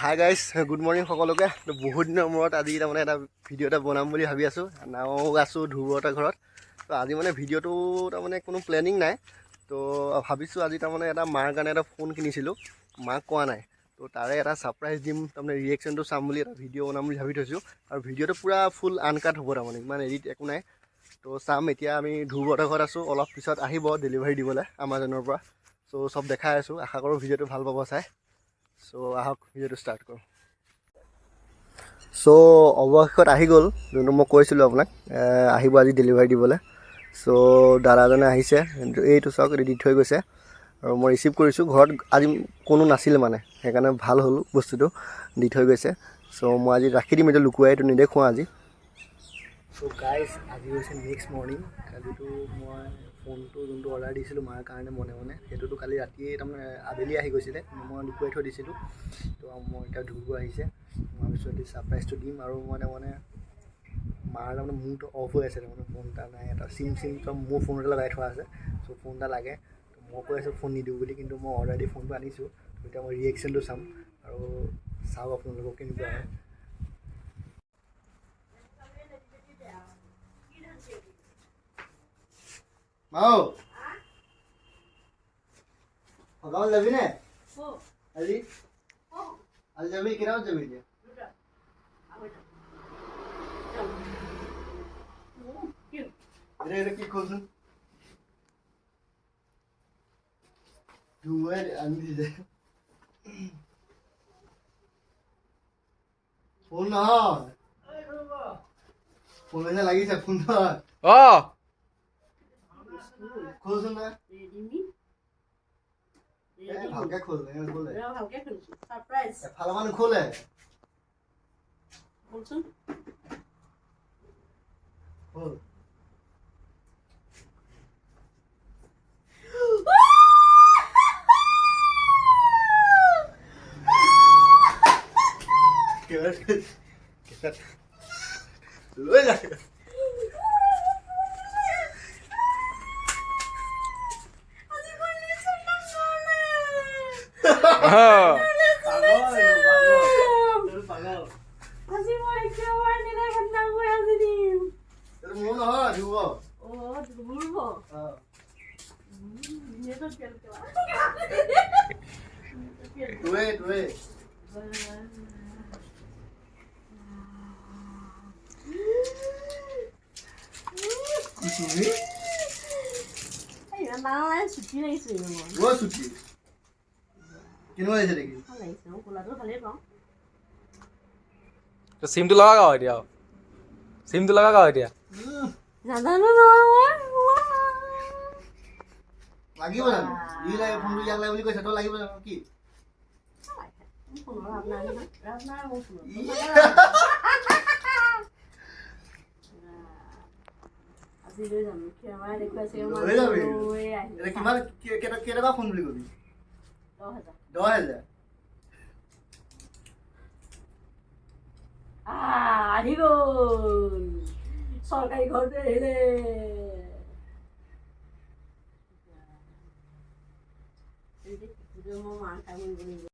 Hi guys, good morning সকলোকে। তো বহুত দিনৰ মূৰত আজি তাৰমানে এটা ভিডিঅ' এটা বনাম বুলি ভাবি আছোঁ। নাও আছোঁ ধ্ৰুৱহঁতৰ ঘৰত। তো আজি মানে ভিডিঅ'টো তাৰমানে কোনো প্লেনিং নাই। তো ভাবিছোঁ আজি তাৰমানে এটা মাৰ কাৰণে এটা ফোন কিনিছিলোঁ, মাক কোৱা নাই। তো তাৰে এটা ছাৰপ্ৰাইজ দিম, তাৰমানে ৰিয়েকশ্যনটো চাম বুলি এটা ভিডিঅ' বনাম বুলি ভাবি থৈছোঁ। আৰু ভিডিঅ'টো পূৰা ফুল আনকাট হ'ব, তাৰমানে ইমান এডিট একো নাই। তো চাম, এতিয়া আমি ধ্ৰুৱহঁতৰ ঘৰত আছোঁ। অলপ পিছত আহিব ডেলিভাৰী দিবলৈ আমাজনৰ পৰা। চ' চব দেখাই আছোঁ। আশা কৰোঁ ভিডিঅ'টো ভাল পাব চাই। চ' আহক, ভিডিঅ'টো ষ্টাৰ্ট কৰোঁ। চ' অৱশেষত আহি গ'ল, যোনটো মই কৈছিলোঁ আপোনাক, আহিব আজি ডেলিভাৰী দিবলৈ। চ' দাদাজনে আহিছে, এইটো চাওক, এইটো দি থৈ গৈছে আৰু মই ৰিচিভ কৰিছোঁ। ঘৰত আজি কোনো নাছিলে মানে, সেইকাৰণে ভাল হ'ল, বস্তুটো দি থৈ গৈছে। চ' মই আজি ৰাখি দিম এইটো লুকুৱাই, এইটো নেদেখুৱাওঁ আজি। চ' গাইজ, আজি হৈছে নেক্সট মৰ্ণিং। কালিতো মই ফোনটো যোনটো অৰ্ডাৰ দিছিলোঁ মাৰ কাৰণে মনে মনে, সেইটোতো কালি ৰাতিয়ে, তাৰমানে আবেলি আহি গৈছিলে। মই লুকুৱাই থৈ দিছিলোঁ। তো মই এতিয়া ধ্ৰুৱ আহিছে, মই ভাবিছোঁ আজি ছাৰপ্ৰাইজটো দিম। আৰু মই তাৰমানে মাৰ তাৰমানে মূৰটো অফ হৈ আছে, তাৰমানে ফোন এটা নাই, এটা চিম চিম চব মোৰ ফোনতে লগাই থোৱা আছে। চ' ফোন এটা লাগে। তো মই কৈ আছোঁ ফোন নিদিওঁ বুলি, কিন্তু মই অৰ্ডাৰ দি ফোনটো আনিছোঁ। তো এতিয়া মই ৰিয়েকশ্যনটো চাম আৰু চাওক আপোনালোকক কেনেকুৱা হয়। মাও, সকামত যাবি নে আজি? আজি যাবি? কেইটামান যাবি এতিয়া? এটা কি, খোলচোন। ধুৱাই আনি দিছে। ফোন নহয়, ফোন নিচিনা লাগিছে, ফোন নহয়। খোলচোন তই। এই ভালকে খোল, এনেকে নোখোলে। ভালকে খুলিছো, ছাৰপ্ৰাইজ। এফালৰ পৰা নোখোলে। খোলচোন। খোল। লৈ যা। পাগল, এইটো পাগল। এইটো পাগল। আজি মই একেবাৰে নিলে মই আজি দিম। এইটো মোৰ নহয়, ধ্ৰুৱ। অ, ধ্ৰুৱ। অ। তোৰে তোৰে। তুমি ইমান ডাঙৰ চুটি লাগিছে মোৰ। বৰ চুটি। কেনেকুৱা লাগিছে দেখি? ভাল লাগিছে, মই ক'লাটো ভালেই পাওঁ। চিমটো লগাওক আৰু এতিয়া, চিমটো লগাওক আৰু এতিয়া। নাজানো নহয় মই। লাগিব জানো? ই লাগে ফোনটো, ইয়াক লাগে বুলি কৈছে, তই লাগিব জানো কি? মোৰ ফোনৰ ৰাপ নাই নহয়, ৰাপ নাই মোৰ ফোনত। ই। আজি লৈ যাম, কেমেৰা দেখুৱাইছে। লৈ যাবি? লৈ আহিম। এতিয়া কিমান কেইটকা ফোন বুলি কবি? 10,000। 10,000? আহি গ'ল, চৰকাৰী ঘৰটো আহিলে। মই মাৰ খাই মৰিব লাগিব।